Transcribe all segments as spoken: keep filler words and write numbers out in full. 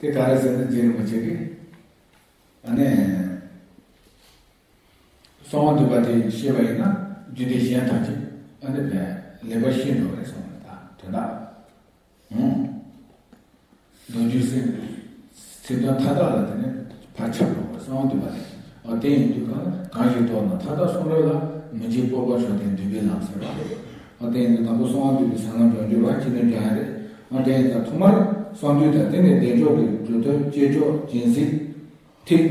དེ་ག་རེ་ཟེར་ན། རྗེ་རིན་པོ་ཆེ་གིས་ཨ་ནི་གསང་བ་འདུས་པ་དེ་ཤེས་པ་ཡིན་ན་རྒྱུད་སྡེ་གཞན་དག་གིས་ཨ་ནི་ལེགས་པར་ཤེས་འགྲོ་བ་རེད་གསུངས་པ་རེད། ད་དོན་དག་ཨང་། མདོ་རྒྱུད་ཚིག་ཚིག་དོན་མཐའ་དག་ལ་དེ་ནི་ཕར་ཁྱབ་འགྲོ་བ་གསང་བ་འདུས་པ་རེད། ཨ་དེ་ཡིན་དུས་གང་གང་ཞིག་རྟོགས་ན་མཐའ་དག་གསུང་རབ་ལ། མི་འཇིགས་སྤོབས་པ་མཆོག་ལྡན་འདུས་པའི་ལམ་ཟེར་བ་རེད། ཨ་དེ་ཡིན་དུས་དང་པོ་གསང་བ་འདུས་པའི་ཟབ་ལམ་སྦྱོང་རྒྱུ་རེད་བ། སྤྱི་དོན་སྦྱང་ཡ་རེད། ཨ་དེ་ཡིན་ཙང་ཐོག་མར་གསང་འདུས་དང་དེ་ནས་བདེ་མཆོག་གི་སྒྲུབ་ཐབས་བསྐྱེད་ཆོག་སྦྱིན་སྲེག་ཐིག་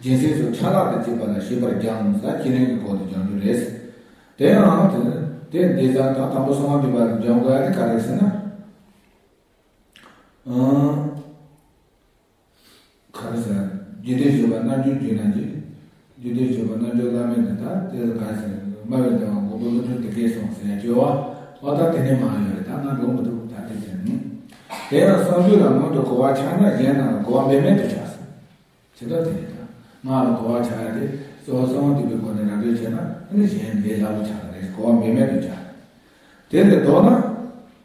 སྦྱིན་སྲེག་སོགས་ཆ་ལག་དང་བཅས་པ་ལ་ཞིབ་པར་སྦྱངས་ཟེར། བསྐྱེད་རིམ་གྱི་སྐོར་དུ་སྦྱང་རྒྱུ་རེད། དེ་ཡང་དེ་དེ་འདི་ཙང་ད་དང་པོ་གསང་བ་འདུས་པ་ལ་སྦྱང་དགོས་ཡ་དེ་ག་རེ་ཟེར་ན། ཨང་། ག་རེ་ཟེར། རྒྱུད་སྡེ་བཞི་པ་རྣལ་འབྱོར་རྒྱུད་ན་གྱི། རྒྱུད་སྡེ་བཞི་པ་རྣལ་འབྱོར་བླ་མེད་དེ། ད་དེ་ལ་ག་རེ་ཟེར། སྨྲ་བའི་ལྡན་པ་མགོན་པོ་ཀླུ་སྒྲུབ་དེ་སྐད་གསུངས་ཟེར་ཡ་ཅོ་བ། འོ་ད་དེ་ནས་མ་ཡོད་རེད། ད་ང་འགྲོ་མི་ཐུབ། ད་དེ་ཟེར་ནི། དེ་ཡང་གསང་འདུས་ལ་མང་དུ་གོ་བ་ཆགས་ན་གཞན་རྣམས་ལ་གོ་བ་འབད་མེད་དུ་ཆགས་ཟེར། དེ་ལྟར་དེ་ནི་ད་སྔགས་ལ་གོ་བ་ཆགས་ཡ་དེ་གཙོ་བོ་གསང་བ་འདུས་པའི་སྒོ་ནས་ར་སྤྲོད་བྱས་ན་ཨ་ནི་གཞན་ལས་སླ་པོ་ཆགས་པ་རེད། གོ་བ་འབད་མེད་དུ་ཆགས། དེ་ལས་ལྡོག་ན།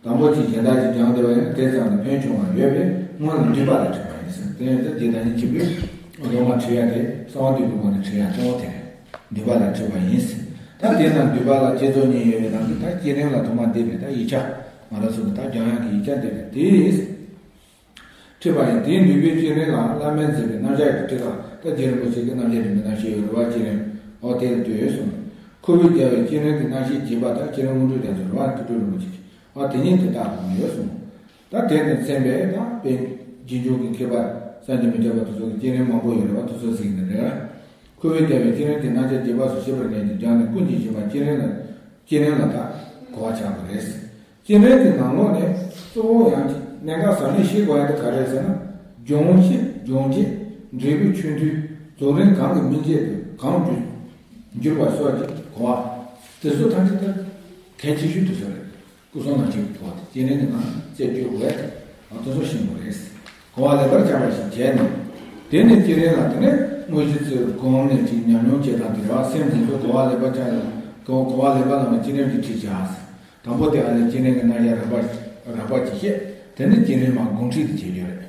དང་པོ་གཅིག་གཞན་དག་གིས་སྦྱངས་བསྡད་པ་ཡིན་ན་དེ་ཙམ་གྱིས་ཕན་ཆུང་བ་ཡོད་པས་སྔོན་ལ་འདུས་པ་ལ་ཁྲིད་པ་ཡིན་ཟེར། དེ་ཡང་ད་རྗེ་བདག་ཉིད་ཆེན་པོས་སློབ་མ་ཁྲིད་ཡ་དེ་གསང་བ་འདུས་པའི་སྒོ་ནས་ཁྲིད་ཡ་གཙོ་བོ་དེ་རེད། འདུས་པ་ལ་ཁྲིད་པ་ཡིན་ཟེར། ད་དེ་ན་འདུས་པ་ལ་བསྐྱེད་རྫོགས་གཉིས་ཡོད་པའི་ནང་དུ་ད་བསྐྱེད་རིམ་ལ་ཐོག་མ་འདས་པའི་ད་ཡིག་ཆ། ང་རང་ཚོ་གི་ད་སྦྱང་ཡ་གི་ཡིག་ཆ་འདས་པའི་དེ་ཁྲིད་པ་ཡིན། དེའི་ནུས་པས་བསྐྱེད་རིམ་ལ་བླ་མས་མཛད་པའི་རྣམ་གཞག་གི་ཁྲིད་ཁག་ད་རྗེ་རིན་པོ་ཆེ་གི་རྣམ་གཞག་རིམ་པའི་རྣམ་བཤད་ཡོད་རེད་བ། བསྐྱེད་རིམ་འོ་དེ་ལ་ལྟོས་ཡོད་གསུངས། ཁོ་བོས་རྒྱལ་བའི་བསྐྱེད་རིམ་གྱི་རྣམ་བཤད་རྒྱས་པ་དང་། བསྐྱེད་རིམ་དངོས་གྲུབ་རྒྱ་མཚོ་རེད་བ། ཐུགས་སྤྲུལ་རིན་པོ་ཆེ་གིས་འོ་དེ་ཉིད་དེ་དག་གོ་མི་ཡོད་གསུངས། ད་དེ་ནི་མཚན་པས་ད་དཔེ་རྗེས་འཇུག་གི་མཁས་པ་བསམ་གྱིས་མི་ཁྱབ་པ་དེ་ཚོ་གི་བསྐྱེད་རིམ་མང་པོ་ཡོད་རེད་བ། དེ་ཚོ་གཟིགས་ནི་རེད། ཁོ་བོས་རྒྱལ་བའི་བསྐྱེད་རིམ་གྱི་རྣམ་གཞག་རྒྱས་པ་སོགས་ཤེས་པར་ངེས་ཀྱིས་སྦྱངས་ནས་ཀུན་གྱིས་ཤེས་པ་བསྐྱེད་རིམ་ལ་བསྐྱེད་རིམ་ལ་ད་གོ་བ་ཆགས་པ་རེད། བསྐྱེད་རིམ་གྱི་ནང་ལོགས་ནས་གཙོ་བོ་ཡང་གནད་འགག་ཟབ་ནས་ཤེས་དགོས་ཡ་དེ་ག་རེ་རེད་ཟེར་ན། སྦྱོང་བྱེད་སྦྱོང་བྱེད་འབྲས་བུ་ཆོས་མཐུན། རྫོགས་རིམ་གང་གི་སྨིན་བྱེད་དུ་གང་འགྱུར་འགྱུར་བ་སོགས་ཀྱི་གོ་བ་དེ་ཚོ་ཐམས་ཅད་ད་གལ་ཆེ་ཤོས་དེ་ཚོ་རེད། སྐུ་གསུང་ཐམས་ཅད་ཀྱི་ཐོག་ཏུ་བསྐྱེད་རིམ་གྱི་ནང་རྩད་གཅོད་དགོས་ཡ་དེ་ཚོ་ཤེས་དགོས་རེད། གོ་བ་ལེགས་པར་ཆགས་པ་ཞིག་བྱས་ནས། དེ་ནས་བསྐྱེད་རིམ་ལ་དེ་ནས་དངོས་གཞི་ཚུལ་སྒོམ་ནས་ཅིག་ཉམས་མྱོང་བྱེད་སྟངས་དེ་རེད་བ། སེམས་དེ་ཚོ་གོ་བ་ལེགས་པར་ཆགས་ཡོང་། གོ་གོ་བ་ལེགས་པ་ལ་བསྐྱེད་རིམ་གྱི་ཁྲིད་བྱ། དང་པོ་དེ་ཨ་ནི་བསྐྱེད་རིམ་གྱི་རྣམ་གཞག་རགས་པ་རགས་པ་ཅིག་བཤད། དེ་ནས་བསྐྱེད་རིམ་མར་སྒོམ་ཁྲིད་དུ་བྱེད་རྒྱུ་རེད།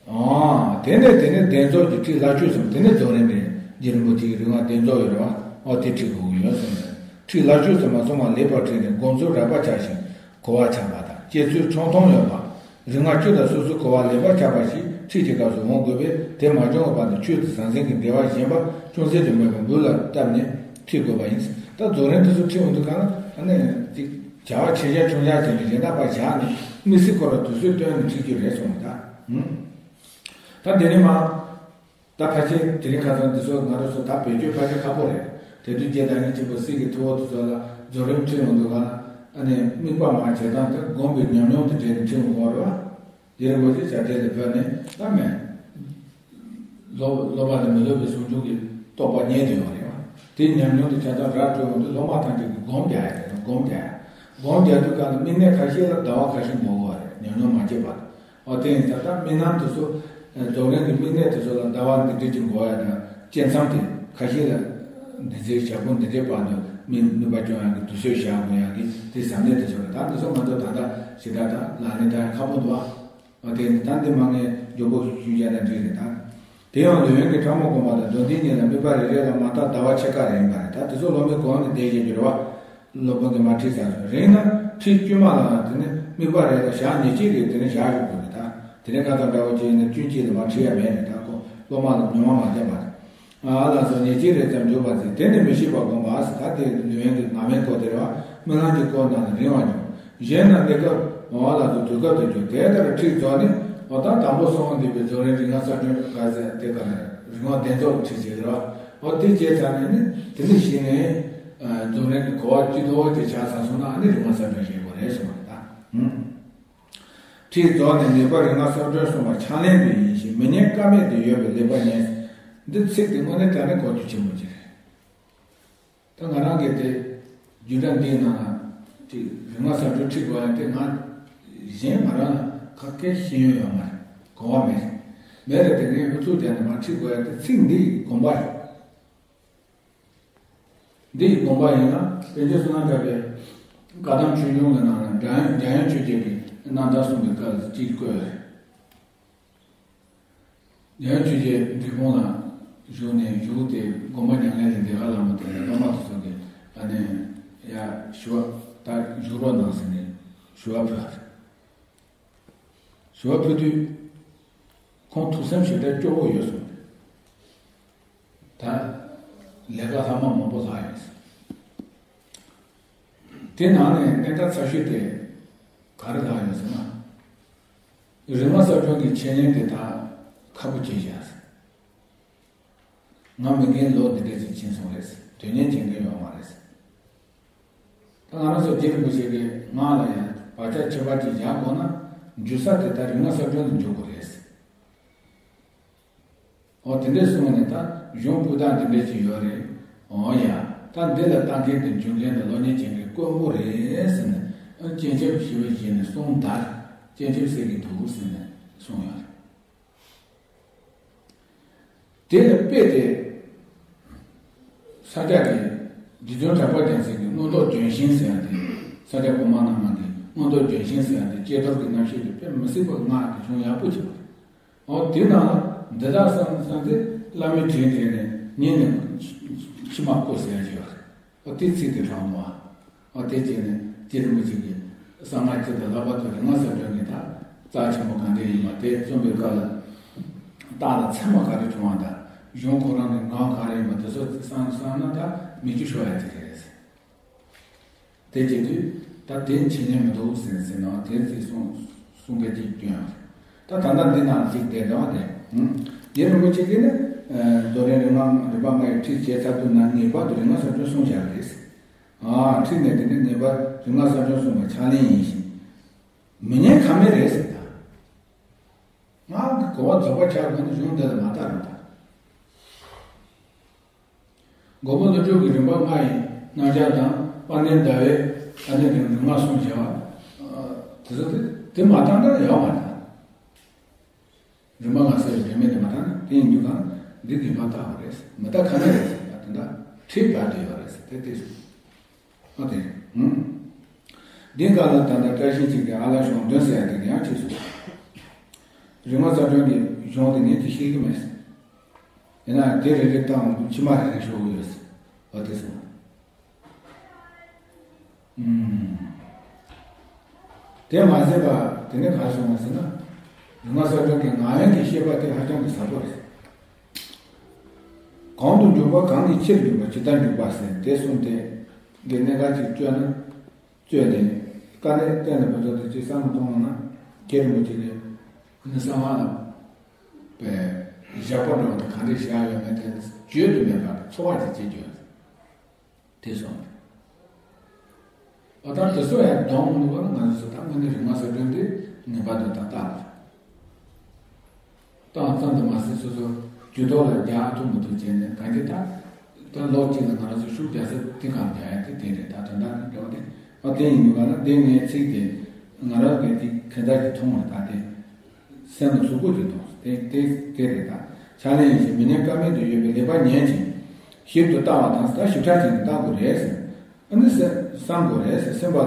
ཨང་། དེ་ནས་དེ་ནས་བདེ་རྫོགས་ཀྱི་ཁྲིད་ལྷ་ཆོས་གསུམ། དེ་ནས་རྫོགས་རིམ་རེད། རྗེ་རིན་པོ་ཆེ་གི་རིམ་ལྔ་བདེ་རྫོགས་ཡོད་རེད་བ། ཨོ་དེ་ཁྲིད་དགོས་ཀྱི་ཡོད་གསུངས་ནས། ཁྲིད་ལྷ་ཆོས་གསུམ་མ་ཚང་མ་ལེགས་པར་ཁྲིད་ནས་སྒོམ་ཚུལ་རགས་པ་ཆགས་ཤིང་གོ་བ་ཆགས་པ་དང་། བསྐྱེད་ཚུལ་ཆུང་མཐོང་ཡོད་པ། རིམ་ལྔ་བཅུ་དང་སོ་སོའི་གོ་བ་ལེགས་པར་ཆགས་པ་ཞིག་ཁྲིད་ཀྱི་སྐབས་སུ་འོང་དགོས་པས། དེ་མ་བྱུང་བའི་བར་དུ་ཆོས་དང་ཟང་ཟིང་གི་འབྲེལ་བ་ཞན་པ་ཅུང་ཟད་དུ་མེད་པར་འབུར་ལ་བཏབ་ནས་ཁྲིད་དགོས་པ་ཡིན། ད་རྫོགས་རིམ་དེ་ཚོ་ཁྲིད་འོང་དུས་གང་ལ་ཨ་ནི་ཅིག་བྱ་བ་ཆེ་བཞག་ཆུང་བཞག་བྱས་ནས་གཞན་དག་པ་བཞག་ནས་དམིགས་བསལ་ཁོ་རང་དུས་ཚོད་བཏོན་ནས་ཁྲིད་རྒྱུ་རེད་གསུངས་པ་ད། ད་དེ་ནས་མ། ད་ཕལ་ཆེར་དེ་རིང་ཁ་སང་འདི་ཚོ་ང་རང་ཚོ་ད་བེད་སྤྱོད་ཕལ་ཆེར་ཁག་པོ་རེད། དེ་དུས་རྗེ་བདག་ཉིད་ཆེན་པོ་གསེར་གྱི་ཐུ་བོ་དེ་ཚོ་ལ་རྫོགས་རིམ་ཁྲིད་ཡོང་དུས་ག་ལ་ཨ་ནི་དམིགས་པ་མ་བྱེད་སྟངས་དེ་སྒོམ་པའི་ཉམས་མྱོང་དེ་འདྲ་ནས་ཁྲིད་ཡོང་གི་ཡོད་རེད་བ། དེ་རིན་པོ་ཆེ་བྱ་བྲལ་ལ་བོས་ནས་ད་མེད། ལོག་ལོག་པ་ལས་མི་ལོག་པའི་ཟུང་འཇུག་གི་རྟོགས་པ་རྙེད་དུ་ཡོང་རེད་བ། དེ་ཉམས་མྱོང་དེ་ཆ་ཚང་ར་སྤྲོད་ཡོང་དུས་སློབ་མ་ཐམས་ཅད་ཀྱིས་སྒོམ་རྒྱག་ཡ་རེད། སྒོམ་རྒྱག་ཡ། སྒོམ་རྒྱག་དུས་ག་ལ་དམིགས་གནད་ཁ་ཤས་ལ་ཟླ་བ་ཁ་ཤས་འགོར་གི་ཡོད་རེད། ཉམས་མྱོང་མ་སྐྱེས་བར། ཨོ་དེ་ཡིན་ཙང་ད་དམིགས་རྣམ་དེ་ཚོ། རྫོགས་རིམ་གྱི་དམིགས་གནད་དེ་ཚོ་ལ་ཟླ་བ་འདི་འདྲས་ཀྱི་འགོར་ཡ་དང་བཅད་མཚམས་དེ་ཁ་ཤས་ལ། འདི་ཚེ་ཞག་པོ་འདི་འདྲས་བར་དུ་དམིགས་ནུས་པ་སྐྱོང་ཡག་གི་དུས་ཚོད་བཞག་དགོས་ཡག་གི་དེ་ཟབ་གནད་དེ་ཚོ་རེད། ད་འདི་ཚོ་ང་ཚོ་ད་ལྟ་ཞེ་དྲག་ད་ལག་ལེན་བསྟར་ཡ་ཁག་པོ་འདུག་ཨ། ཨོ་དེ་ད་འདི་མ་ངས་མགྱོགས་པོ་ཞུས་བཞག་ན་འགྲིག་རེད་ད། དེ་ཡང་ལུས་དབེན་གྱི་ཕྲ་མོ་སྒོམ་པ་དང་མདོ་འདིའི་ཉིད་ལ་དམིགས་པ་རེ་རེ་ལ་མ་བརྟགས་ཟླ་བ་ཕྱེད་ཀ་རེ་ཡིན་པ་རེད། ད་དེ་ཚོ་སློབ་མའི་གོང་ནས་བསྡད་བཞིན་གྱི་རེད་བ། སློབ་དཔོན་གྱིས་མར་ཁྲིད་ཚར་སོང་། རིང་ན་ཁྲིད་དཀྱུས་མ་ལ་དེ་ནས་དམིགས་པ་རེ་ལ་ཞག་ཉི་གཅིག་རེ་དེ་ནས་བཞག་རྒྱུ་དགོས་རེད་ད། དེ་ནས་ཁ་སང་འདྲ་བོ་ཅིག་ཡིན་ན་དཀྱུས་གཅིག་ལ་མར་ཁྲིད་ཡ་མེད་རེད་ད། ཁོ་སློབ་མ་ལ་ཉུང་བ་མ་བསྟན་པ་རེད། ཨ་ལགས་སོ། ཉི་གཅིག་རེ་ཙམ་འཇུག་པར་མཛད། དེ་ནས་མི་ཤིགས་པ་བསྒོམ་པ་ཟེར། ད་དེ་ལུས་དབེན་གྱི་ངག་དབེན་སྐོར་དེ་རེད་བ། རྨི་ལམ་གྱི་སྐོར་ནང་ལ་རིང་བ་འཇུག་གཞན་རྣམས་གནས་སྐབས་འོང་བ་ལ་སོགས་དུས་སྐབས་དུ་འཇུག་དེ་ལྟར་ཁྲིད་རྫོགས་ནས་འོ་ད་དང་པོ་གསང་བ་འདུས་པའི་རྫོགས་རིམ་རིམ་ལྔ་གསལ་སྒྲོན་ག་ཟེར་དེ་ག་རེ་རིམ་ལྔ་བདེ་རྫོགས་ཀྱི་ཁྲིད་ཅིག་རེད་བ། འོ་དེ་བྱས་ཚར་ནས་ནི་དེ་ནས་གཞི་ནས་རྫོགས་རིམ་གྱི་གོ་བ་སྤྱི་ལྡོག་དེ་ཆགས་ཚར་སོང་ན་ཨ་ནི་རིམ་ལྔ་གསལ་སྒྲོན་བྱེད་དགོས་རེད་གསུངས་པ་རེད་ད། ཁྲིད་རྫོགས་ནས་ངེས་པར་རིམ་ལྔ་གསལ་སྒྲོན་གསུངས་པ་ཕྱག་ལེན་དུ་ཡིན་ཞིང་མི་ཉན་ཀ་མེད་དུ་ཡོད་པའི་ལེགས་པར་ཉན། འདི་ཚིག་དེ་དངོས་གནས་དྲང་གནས་གོ་རྒྱུ་ཆེན་པོ་ཅིག་རེད། ད་ང་རང་གིས་དེ་རྒྱུན་འདྲ་འདིའི་ནང་ལ་དེ་རིམ་ལྔ་གསལ་སྒྲོན་ཁྲིད་དགོས་ཡ་དེ་ང་གཞན་ང་རང་ལ་ག་གེ་ཤེས་ཡོན་ཡོད་མ་རེད། གོ་བ་མེད་རེད། མེད་རེད་དེ་ངས་ཨུ་ཚུགས་བརྒྱབ་ནས་མར་ཁྲིད་དགོས་ཡ་དེ་ཚིག་འདི་ཡི་དགོངས་པ་ཡིན། འདི་ཡི་དགོངས་པ་ཡིན་ན་པཎ་ཆེན་བསོད་ནམས་གྲགས་པའི་བཀའ་གདམས་ཆོས་འབྱུང་གི་ནང་ལ་འཇམ་དབྱངས་ཆོས་རྒྱལ་གྱི་རྣམ་ཐར་གསུངས་པའི་སྐབས་ལ་གཅིག་བཀོད་ཡོད་རེད། ཡང་ཆོས་རྗེ་འབྲས་སྤུངས་ལ་བཞུགས་ནས་བཞུགས་ཏེ། དགོན་པ་མྱ་ངན་ལས་འདས་ཁ་ལ་མོ་དེ་ནས་སློབ་མ་དེ་ཚོ་གིས་ཨ་ནི་ཡ་ཞུ་བ་ད་བཞུགས་རོགས་གནང་ཟེར་ནས་ཞུ་བ་ཕུལ་བ་རེད། ཞུ་བ་ཕུལ་དུས་ཁོང་ཐུགས་སེམས་ཞེ་དྲག་སྐྱོ་བོ་ཡོད་སོང་། ད་ལས་ཀ་ལྷག་མ་མང་པོ་ལྷག་ཡོད་སོང་། དེ་ནང་ནས་གནད་འགག་ཚ་ཤོས་དེ་ག་རེ་ལྷག་ཡོད་ཟེར་ན། རིག་མ་གསར་སྐྱོང་གི་འཆད་ཉན་དེ་དག་ཁག་པོ་བྱས་བཞག་ཟེར། ང་མི་རྒན་ལོ་འདི་འདྲ་ཅིག་ཕྱིན་སོང་རེད་ཟེར། དོན་གཉེར་བྱེད་མཁན་ཡོད་མ་རེད་ཟེར། ད་ང་རང་ཚོ་རྗེ་རིན་པོ་ཆེ་གིས་ང་ལ་ཡང་བག་ཆགས་ཁྱད་པར་ཅིག་བཞག་དགོས་ན། འཇུག་ས་དེ་ད་རིག་མ་གསར་སྐྱོང་དུ་འཇུག་དགོས་རེད་ཟེར། འོ་དེ་འདྲས་གསུངས་ནས། ད་གཞུང་སྤུས་དག་འདི་འདྲས་ཅིག་ཡོད་རེད། འོ་ཡ། ད་འདི་ལ་ལྟ་མཁན་དང་འཇུག་མཁན་དང་སློབ་གཉེར་བྱེད་མཁན་དཀོན་པོ་རེད་ཟེར་ནས། ཨ། སྤྱན་ཆབ་ཞི་བའི་ཞལ་ནས་གསུངས་དར། སྤྱན་ཆབ་གསེར་གྱི་གདུགས་ཟེར་ནས་གསུངས་ཡོད་རེད། དེ་ལ་དཔེ་དེ་ས་སྐྱ་གི་རྗེ་བཙུན་གྲགས་པ་རྒྱལ་མཚན་གྱི་མངོན་རྟོགས་ལྗོན་ཤིང་ཟེར་ཡ་དེ། ས་སྐྱ་གོང་མ་རྣམ་ལྔ་གི་མངོན་རྟོགས་ལྗོན་ཤིང་ཟེར་ཡ་དེ་ཀྱེ་རྡོར་གྱི་རྣམ་བཤད་དེ་དཔེ་མི་སྲིད་པ་ངག་གི་གཞུང་ཡག་པོ་ཅིག་རེད། འོ་དེ་ནང་ལ་འདི་དག་བསམ་བསམ་སྟེ་བླ་མའི་དྲིན་དྲན་ནས་ཉིན་ནས་མཆི་མ་བསྐོལ་ཟེར་ཡ་ཅིག་ཡོད་རེད། ཨོ་དེ་ཚིག་དེ་དྲངས་འདུག་ཨ། ཨོ་དེ་བྱས་ནས་རྗེ་རིན་པོ་ཆེ་གིས་གསང་སྔགས་སྤྱི་དང་ལྷག་པར་དུ་རིག་སྔགས་གསར་སྐྱོང་གི་ད་རྩ་ཆེན་པོ་གང་འདྲ་ཡིན་པ་དེ་རྩོམ་པའི་སྐབས་ལ། རྟགས་ལ་ཚད་མ་ག་རེ་བྱུང་བ་དང་། གཞུང་ཁོ་རང་གི་ངག་ག་རེ་ཡིན་པ་དེ་ཚོ་བསམ་བསམ་ན་ད་མིག་ཆུ་ཤོར་ཡ་དེ་རེད། དེ་བྱེད་དུས་ད་དེ་འཆད་ཉན་མི་འདུག་ཟེར་ཟེར་ན། དེ་ཚིག་གསུང་གསུང་མཁན་གཅིག་སྐྱོན་ཡོད་རེད། ད་ད་ལྟ་འདི་ནང་གཅིག་བསྡད་བསྡད་པ་དེ། ཧུམ། རྗེ་རིན་པོ་ཆེ་གིས་ནི། ཨ། རྡོ་རིང་རིག་སྔགས་རིམ་པ་ལྔ་ཡི་ཁྲིད་བྱས་ཚར་དུས་ན་ངེས་པར་དུ་རིག་སྔགས་གསར་སྐྱོང་གསུང་བཞག་རེད། ཨ། ཁྲིད་ནས་དེ་ནས་ངེས་པར་རིག་སྔགས་གསར་སྐྱོང་གསུང་བའི་ཕྱག་ལེན་ཡིན་ཞིང་། མི་ཉན་ཁ་མེད་རེད་ཟེར། ད་སྔགས་ཀྱི་གོ་བ་རྫོགས་པ་ཆགས་དགོས་ན་གཞུང་འདི་ལ་མ་བལྟ་རུང་ད། མགོན་པོ་ཀླུ་སྒྲུབ་ཀྱི་རིམ་པ་ལྔ་ཡི་རྣམ་གཞག་དང་། དཔལ་ལྡན་ཟླ་བའི་ཨ་ནི་རིམ་རིམ་ལྔ་གསུངས་བྱས་པ། དེ་ཚོ་དེ་དེ་མ་བཏང་ན་ཡག་མ་རེད། རིམ་པ་ལྔ་ཟེར་བའི་རིམ་པ་དེ་མ་བཏང་ན། དེ་ཡིན་དུས་གང་འདི་གི་མ་བཏང་བ་རེད། མི་བཏང་ཁ་ནས་རེད་ཟེར་ཡ་དེ་འདྲ་ཁྲིད་བར་དུ་ཡོད་རེད་ཟེར། དེ་དེ་ཨ་དེ། ཧུམ། འདི་ག་ལ་ད་ལྟ་བཀྲ་ཤིས་འཁྱིལ་གྱི་ཨ་ལ་གཞུང་དོན་ཟེར་ཡ་དེ་ཡང་ཁྲིད་སོང་། རིག་སྔགས་གསར་སྐྱོང་གི་གཞུང་དེ་ངས་ཅིག་ཤེས་ཀྱི་མེད། ཡིན་ན་དེ་རེ་རེ་བཏང་། མཆི་མ་རེ་རེ་ཤོར་གྱི་ཡོད་ཟེར། ཨ་དེ་སོང་། ཨུམ། དེ་མ་ཟད་པ་དེ་ནས་ག་རེ་གསུངས་པ་ཟེར་ན། རིག་སྔགས་གསར་སྐྱོང་གི་ངག་དབང་གི་བཤད་པ་དེ་ཧ་ཅང་གི་ཟབ་པོ་རེད། གོང་དུ་འཇུག་པ་གང་གི་ཕྱིར་འཇུག་པ་ཇི་ལྟར་འཇུག་པ་ཟེར་དེ་གསུངས་ཏེ། འདི་གནད་འགག་ཅིག་བཅོས་ན། བཅོས་ཏེ་དཀའ་གནད་བསྟན་ན། བོད་ཚོ་དེ་ཅིག་བསམ་བློ་གཏོང་ན། རྗེ་རིན་པོ་ཆེ་གིས་ནི་གསང་སྔགས་ལ་པའི་བཞག་པ་འདྲ་བ་དེ་ག་འདྲས་བཞག་ཡོད་མེད་དེ་བརྗོད་དུ་མེད་པར་ཚོར་བ་ཅིག་སྐྱེ་རྒྱུ་ཡོད། དེ་སོང་། ཨ། ད་དེ་ཚོ་ཡང་གདོང་མི་བར་ང་ཚོ་ད་དངོས་གནས་རིག་སྔགས་གསར་སྐྱོང་དེ་ངེས་པར་དུ་ད་ལྟ་ལ་ཏང་ཙམ་དུ་མ་ཟད། སོ་སོ་ཇུས་གཏོགས་ལ་རྒྱག་ཐུབ་མི་ཐུབ་བྱས་ནས། གང་ཅི་ད་ད་ལོ་གཅིག་ལ་ང་རང་ཚོ་ཤུགས་རྒྱག་ས་དེ་གང་རྒྱག་ཡ་དེ་དེ་རེད། ད་དོན་དག་གི་འབྲེལ་བ་དེ། ཨ། དེ་ཡིན་དུས་ག་ན་དེ་ངའི་ཚིག་དེ་ང་རང་གིས་དེ་ག་འདྲ་ཞིག་མཐོང་བ་རེད། ད་དེ་སེམས་ལ་ཟུག་པོ་ཅིག་མཐོང་། དེ་དེ་དེ་རེད། ད་ཕྱག་ལེན་ཡིན་ཞིང་མི་ཉན་ཀ་མེད་དུ་ཡོད་པའི་ལེགས་པར་ཉན་ཅིང་ཞིབ་ཏུ་བལྟ་བ་དང་། ད་ཞིབ་ཕྲ་བྱས་ནས་བལྟ་དགོས་རེད་ཟེར། ཨ་ནི་སེམས་བསམ་དགོས་རེད་ཟེར། སེམས་པ་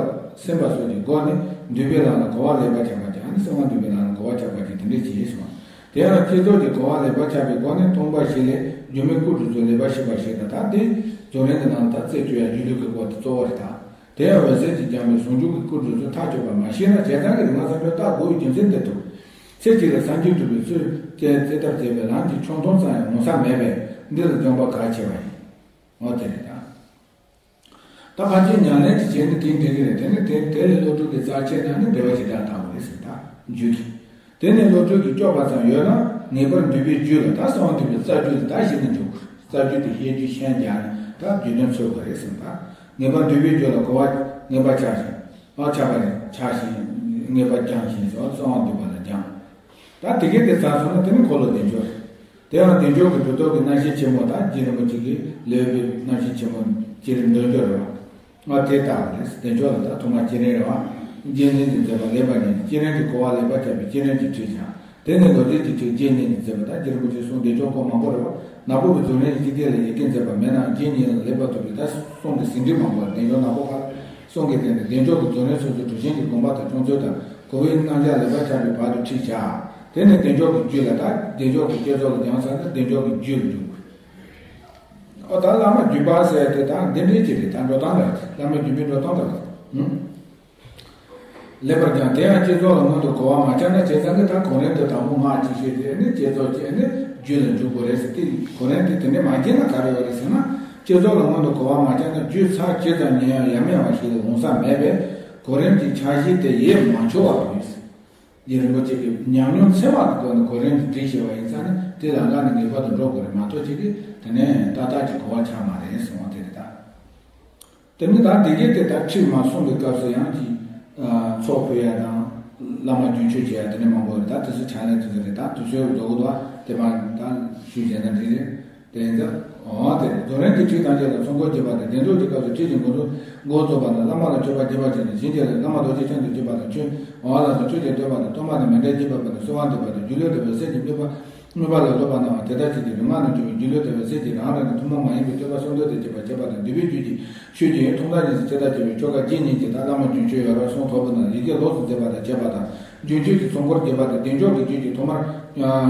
སེམས་པ་སོགས་ཀྱི་སྒོ་ནས་འདུས་པའི་ལམ་ལ་གོ་བ་ལེགས་པར་ཆགས་པ་ཅིག་ཨ་ནི་གསང་བ་འདུས་པའི་ལམ་ལ་གོ་བ་ཆགས་པ་ཅིག་དེ་འདྲ་ཅིག་གསུངས། དེ་ཡང་བསྐྱེད་རྫོགས་ཀྱི་གོ་བ་ལེགས་པར་ཆགས་པའི་སྒོ་ནས་སྟོང་པ་བཞི་ལས་སྒྱུ་མའི་སྐུ་དྲུག་ཚོ་ལེགས་པར་ཤེས་པ་ཞིག་དང་། ད་དེ་རྫོགས་རིམ་གྱི་ནང་ལ་ད་རྩད་གཅོད་ཡ་སྒྱུ་ལུས་ཀྱི་སྐོར་དེ་གཙོ་བོ་རེད། ད་དེ་ཡང་འོད་གསལ་གྱིས་སྦྱངས་པའི་ཟུང་འཇུག་གི་སྐུ་དྲུག་ཚོ་ཐག་ཆོད་པ་མ་ཤེས་ན། བྱས་ཙང་གི་རིག་སྔགས་གསར་སྐྱོང་བལྟ་དགོས་པའི་རྒྱུ་མཚན་དེ་འདུག་ཚེ་གཅིག་ལ་སངས་རྒྱས་འགྲུབ་པའི་ཚུལ་བསྟན་རྩེ་ཐབས་མཛད་པའི་ལམ་གྱི་ཆོས་མཐོང་ཙམ་ཡང་ངོ་ཚ་མེད་པས། འདི་ལ་སྦྱོང་པ་གལ་ཆེ་བ་ཡིན། འོ་དེ་རེད་ད། ད་ཕལ་ཆེར་ཉམས་ལེན་ཅིག་བྱས་ན་དེ་འགྲིག་གི་རེད། དེ་ནི་དེ་དེ་ལས་སློབ་ཕྲུག་གི་རྩ་ཆེ་ན་ནི་འབྲེལ་བ་ཇི་ལྟར་བཏང་བ་རེད་ཟེར། ད་རྒྱུད་ཀྱི། དེ་ནི་སློབ་ཕྲུག་གིས་སྐྱོར་བ་ཙམ་ཡོད་ན། ངེས་པར་འདུས་པའི་རྒྱུད་ལ་ད་གསང་བ་འདུས་པའི་རྩ་རྒྱུད་ལ་ད་གཞི་ནས་འཇུག་དགོས། རྩ་རྒྱུད་དེ་བཤད་རྒྱུད་ཤན་སྦྱར་ནས་ད་རྒྱུད་དོན་འཚོལ་དགོས་རེད་ཟེར། ད་ངེས་པར་འདུས་པའི་རྒྱུད་ལ་གོ་བ་ངེས་པར་ཆགས་ཤིང་། ཨ། ཆགས་པ་རེད། ཆགས་ཤིང་ངེས་པར་སྦྱངས་ཤིང་ཟེར་བ། གསང་བ་འདུས་པ་ལ་སྦྱངས། ད་དེ་གའི་དེ་ཚར་སོང་ན་དེ་ནི་འཁོར་ལོ་བདེ་མཆོག་རེད། དེ་ཡང་བདེ་མཆོག་གི་གྲུབ་ཐོབ་ཀྱི་རྣམ་བཤད་ཆེན་མོ། ད་རྗེ་རིན་པོ་ཆེ་གིས་ལེའུ་པའི་རྣམ་བཤད་ཆེན་མོ་བསྐྱེད་རིམ་འདོན་སྦྱོར་རེད་བ། ང་དེ་ལྟ་བུ་རེད། བདེ་མཆོག་ལ་ད་ཐོག་མར་བསྐྱེད་རིམ་རེད་བ། རྗེས་ཉིད་ཀྱི་མཛད་པ་ལེགས་པར་ཉན། བསྐྱེད་རིམ་གྱི་གོ་བ་ལེགས་པར་ཆགས་པའི་བསྐྱེད་རིམ་གྱི་ཁྲིད་བྱ། དེ་ནས་ལོ་རྒྱུས་ཀྱི་ཁྲིད་རྗེས་ཉིད་ཀྱི་མཛད་པ། ད་རྗེ་རིན་པོ་ཆེའི་གསུང་བདེ་མཆོག་སྐོར་མང་པོ་རེད་བ། ནག་པོ་གི་རྫོགས་རིམ་གྱི་ཚིག་དེ་ལ་ཡི་གེ་མཛད་པ་མེད་ནའང་རྗེས་ཉིད་ལ་ལེགས་པར་ཐོབ་པའི་ད་གསུང་གི་ཟིན་བྲིས་མང་པོ་ལ། བདེ་མཆོག་ནག་པོ་ཁ་གསུང་གི་སྟེང་ནས་བདེ་མཆོག་གི་རྫོགས་རིམ་སོ་སོའི་གྲུབ་ཆེན་གྱི་དགོངས་པ་དང་སྐྱོང་ཚུལ་དང་། གོ་བའི་རྣམ་གཞག་ལེགས་པར་ཆགས་པའི་བར་དུ་ཁྲིད་བྱ། དེ་ནས་བདེ་མཆོག་གི་རྒྱུད་ལ། ད་བདེ་མཆོག་གི་བསྐྱེད་རྫོགས་ལ་སྦྱངས་ཚར་ན་བདེ་མཆོག་གི་རྒྱུད་ལ་འཇུག་དགོས། ཨོ་ད་བླ་མ་བརྒྱུད་པ་ཟེར་དེ་ད་འདི་འདྲའི་ཅིག་རེད། ད་འགྲོ་སྟངས་རེད། བླ་མ་བརྒྱུད་པའི་འགྲོ་སྟངས་རེད། ཧུམ། ལེགས་པར་སྦྱངས། དེ་ཡང་བསྐྱེད་རྫོགས་ལ་སྔོན་དུ་གོ་བ་མ་བྱས་ན། བྱས་ཙང་གི་ད་གོ་རིམ་དུ་དང་པོ་སྔགས་ཅིག་བཤད་དེ་ནི་བསྐྱེད་རྫོགས་བྱས་ནས་རྒྱུད་ལ་འཇུག་དགོས་རེད་ཟེར། དེ་གོ་རིམ་དེ་དེ་འདྲ་མ་བྱས་ན་ག་རེ་ཡོད་རེད་ཟེར་ན། བསྐྱེད་རྫོགས་ལ་སྔོན་དུ་གོ་བ་མ་བྱས་ན་རྒྱུད་ཚར་ཇི་ཙམ་ཉན་ཡང་ཡ་མེད་པ་ཞིག་ལ་འོང་ས་མེད་པས། གོ་རིམ་གྱི་འཆར་གཞི་དེ་ཡིད་མ་འཆོལ་བར་འདུག་ཟེར། རྗེ་རིན་པོ་ཆེ་གིས་ཉམས་མྱོང་ཚད་མ་གི་སྒོ་ནས་གོ་རིམ་དེ་སྒྲིག་བྱས་པ་ཡིན་ཙང་ནི་དེ་ལམ་ཀ་ནས་ངེས་པར་དུ་འགྲོ་དགོས་རེད་མ་གཏོགས་ཅིག་གིས་དེ་ནས་ཏག་ཏག་ཅིག་གོ་བ་ཆགས་མ་རེད་གསུངས་པ་དེ་རེད་ད། དེ་ནི་ད་སྡེ་བརྒྱད་དེ་ད་ཁྲིད་མ་གསུངས་པའི་སྐབས་སུ་ཡང་ཅིག་ཚོགས་ཕུལ་ཡ་དང་། བླ་མ་རྒྱུན་མཆོད་བྱེད་ཡ་དེ་འདྲ་མང་པོ་རེད། ད་དེ་ཚོ་ཕྱག་ལེན་དེ་ཚོ་རེད། ད་དུས་ཚོད་རྫོགས་གི་འདུག་བ། དེ་མ་ད་ཞུས་བྱས་ན་འགྲིག་རེད། དེ་ཡིན་ཙང་འོ་དེ་རེད། རྫོགས་རིམ་གྱི་ཁྲིད་ཐམས་ཅད་ལ་ཚོགས་འཁོར་རྒྱས་པ་དང་། བདེ་མཆོག་གི་སྐབས་སུ་ཁྲིད་ཀྱི་འགོ་འཛུགས་འགོ་རྫོགས་པ་དང་། བླ་མ་ལ་མཆོད་པ་རྒྱས་པར་བྱས་ནས་བྱིན་གྱིས་བརླབས། བླ་མ་རྡོ་རྗེ་འཆང་དུ་གྱུར་པ་དང་། ཆོས་འོ་ལགས་སོ། ཆོས་ཀྱི་བསྟོད་པ་དང་། གཏོར་མ་དང་མཎྜལ་རྒྱས་པར་བབས་ནས་གསོལ་བ་འདེབས་པ་དང་། སྒྱུ་ལུས་དང་བའི་གསེར་གྱི་དམིགས་པ། དམིགས་པ་ལ་སློབ་པ་གནང་བ་དེ་ལྟར་བྱས་ཏེ། ལུས་ངག་ནས་བྱུང་བའི་སྒྱུ་ལུས་དང་བའི་གསེར་གྱིས་རང་རང་གི་ཐུན་མོང་མ་ཡིན་པའི་བསྟོད་པ་གསོལ་འདེབས་དང་བཅས་པ་བྱས་པ་དང་། འདུས་པའི་རྒྱུད་ཀྱི་ཆོས་ཀྱི་ཐུགས་དམ་ཉེར་གཅིག་ཅེས་བྱ་བའི་ཆོ་ག་རྗེ་ཉིད་ཀྱི་ད་བླ་མ་རྒྱུན་མཆོད་ཡོད་རབ་གསུང་ཐོར་བུ་ནང་ཡི་གེ་ལོགས་སུ་མཛད་པ་དང་བཅས་པ་དང་། རྒྱུན་མཆོད་ཀྱི་ཚོགས་འཁོར་རྒྱས་པ་དང་། བདེ་མཆོག་གི་རྒྱུད་ཀྱི་ཐོག་མར་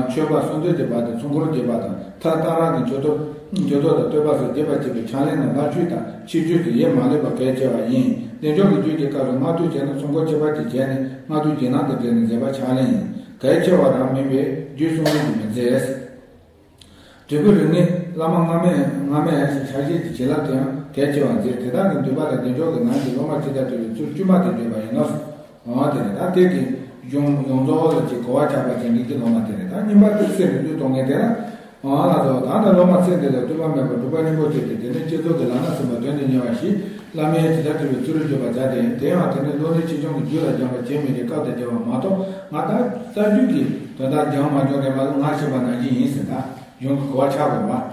མཆོད་པ་གསོལ་འདེབས་རྒྱས་པ་དང་། ཚོགས་འཁོར་རྒྱས་པ་དང་། མཐར་གཏང་རག་གི་མཆོད་བསྟོད་མཆོད་བསྟོད་དང་བསྟོད་པ་སོགས་རྒྱས་པར་བྱེད་པའི་ཕྱག་ལེན་རྣམས་ལྷག་ཆོས་དང་ཕྱིར་བཅོས་ཀྱིས་ཡེ་མ་ལུས་པ་གལ་ཆེ་བ་ཡིན། བདེ་མཆོག་གི་རྒྱུད་ཀྱི་སྐབས་སུ་སྔགས་བཏུ་བྱས་ན་ཚོགས་འཁོར་ཁྱད་པར་གྱིས་བྱས་ནས་སྔགས་བཏུའི་རྗེས་གནང་དང་འབྲེལ་ནས་མཛད་པ་ཕྱག་ལེན་ཡིན། གལ་ཆེ་བ་རང་མིན་པས་རྒྱུད་གསུང་ལུགས་ཀྱིས་མི་མཛེས། འབྲས་བུ་རིགས་ངེས་བླ་མ་སྔ་མས་སྔ་མས་ཕྱག་བཞེས་ཀྱི་བྱིན་རླབས་དེའང་གལ་ཆེ་བར་མཛད། དེ་དག་གི་འདུས་པ་ལ་བདེ་མཆོག་གི་ལམ་གྱི་སློབ་མ་ཇི་ལྟར་བསྟོད་པའི་ཚུལ་དཀྱུས་མ་དེ་བརྗོད་པ་ཡིན་ནོ། འོ་དེ་རེད། ད་དེ་གི་གཞུང་ཡོངས་རྫོགས་ལ་ཅིག་གོ་བ་ཆགས་པ་ཅན་གྱི་སློབ་མ་དེ་རེད། ད་རྙིང་པ་དེ་སེམས་ལ་བླུགས་གཏོང་མཁན་དེ་ལ། འོ་ལགས་སོ། ད་ནི་སློབ་མ་ཚེ་འདི་ལ་ལྟོས་པ་མེད་པར་སྒྲུབ་པ་རྙིང་པོ་སྤྱད་དེ། དེ་ནས་བསྐྱེད་རྫོགས་ཀྱི་ལམ་སྣ་ཟིན་པ་དོན་དུ་གཉེར་བ་ཞིག་བླ་མའི་ཇི་ལྟར་བསྟན་པའི་ཚུལ་ལ་བརྗོད་པར་བྱ་སྟེ། དེ་ཡང་དེ་ནི་བློ་གནས་ཆེ་ཆུང་གི་རྒྱུད་ལ་སྦྱངས་པ་བྱེད་མི་འདི་སྐབས་དང་འབྱར་བ་མ་གཏོགས། ང་ད་རྩ་རྒྱུད་ཀྱི་དོན་དག་སྦྱངས་མ་བྱུང་རེད་མ་གཏོགས། ང་ཤེས་པ་ནང་བཞིན་ཡིན་ཟེར། ད་གཞུང་གི་གོ་བ་ཆགས་དགོས་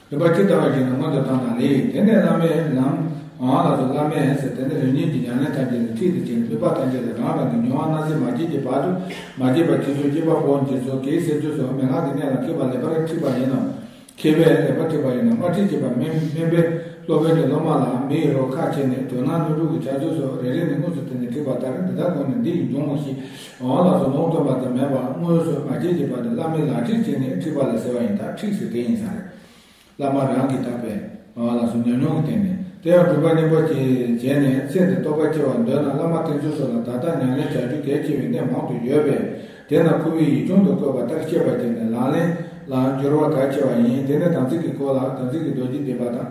པ། རིམ་པ་ཇི་ལྟ་བ་བཞིན་དུ་སྔོན་དུ་བཏང་ན་ལེགས། དེ་ནས་བླ་མའི་ལམ། འོ་ལགས་སོ། བླ་མས་ཟེར་དེ་ནི་རིམ་གཉིས་ཀྱི་ཉམས་ལེན་ཐམས་ཅད་ལ་ཁྲིད་དུ་བྱས་ནས། སྤྲུལ་པ་ཐམས་ཅད་ལ་རང་རང་གི་མྱོང་བ་སྣང་སྲིད་མ་སྐྱེས་ཀྱི་བར་དུ། མ་སྐྱེས་པ་ཁྱེར་སོ། སྐྱེས་པ་པོ་འབྱེད་སོ། གེགས་སེལ་ཚུལ་སོགས་མན་ངག་གི་གནད་ལ་མཁས་པ་ལེགས་པར་ཁྲིད་པ་ཡིན་ནོ། མཁས་པས་ལེགས་པར་ཁྲིད་པ་ཡིན་ནོ། མ་ཁྲིད་ཅེས་པ་སྨན་སྨན་པས་སློབ་དཔོན་གྱི་སློབ་མ་ལ་མི་ཡི་རོ་ཁ་ཕྱེ་ནས་དོན་སྣང་སྣོད་དྲུག་གི་བྱ་ཚུལ་སོགས་རེ་རེ་ནས་དངོས་སུ་བསྟན་ནས་ཁྲིད་པ་ལྟར། འདི་དག་ཀུན་ནི་འདི་ཡིས་འབྱུང་ངོ་ཞེས། འོ་ལགས་སོ། ལུང་སྟོན་པ་དང་མེད་པ་དངོས་སུ་མ་སྐྱེས་ཀྱི་བར་དུ་བླ་མའི་ལག་ཁྲིད་བྱས་ནས་ཁྲིད་པ་ལ་ཟེར་བ་ཡིན། ད་ཁྲིད་ཟེར་དེ་ཡིན་ས་རེད། བླ་མ་རང་གིས་བརྟགས་པའི་ལག་སོ་ཉམས་མྱོང་གི་སྟེང་ནས། དེ་ཡང་སྒྲུབ་པ་རྙིང་པ་ཅིག་བྱས་ནས་ཚེ་འདིར་རྟོགས་པ་སྐྱེ་བར་འདོད་ན། བླ་མ་བསྟེན་ཚུལ་སོགས་ལ་ད་ལྟ་ཉམས་ལེན་བྱ་རྒྱུ་གལ་ཆེ་བའི་གནད་མང་དུ་ཡོད་པས། དེས་ན་ཁོ་བོས་ཡིག་ཆུང་དུ་བཀོད་པ་ལྟར་ཤེས་པར་བྱས་ནས་ལག་ལེན་ལ་སྦྱོར་བ་གལ་ཆེ་བ་ཡིན། དེ་ནས་དམ་ཚིག་གི་སྐོར་ལ་དམ་ཚིག་གི་རྡོ་རྗེ་བཟླས་པ་དང་།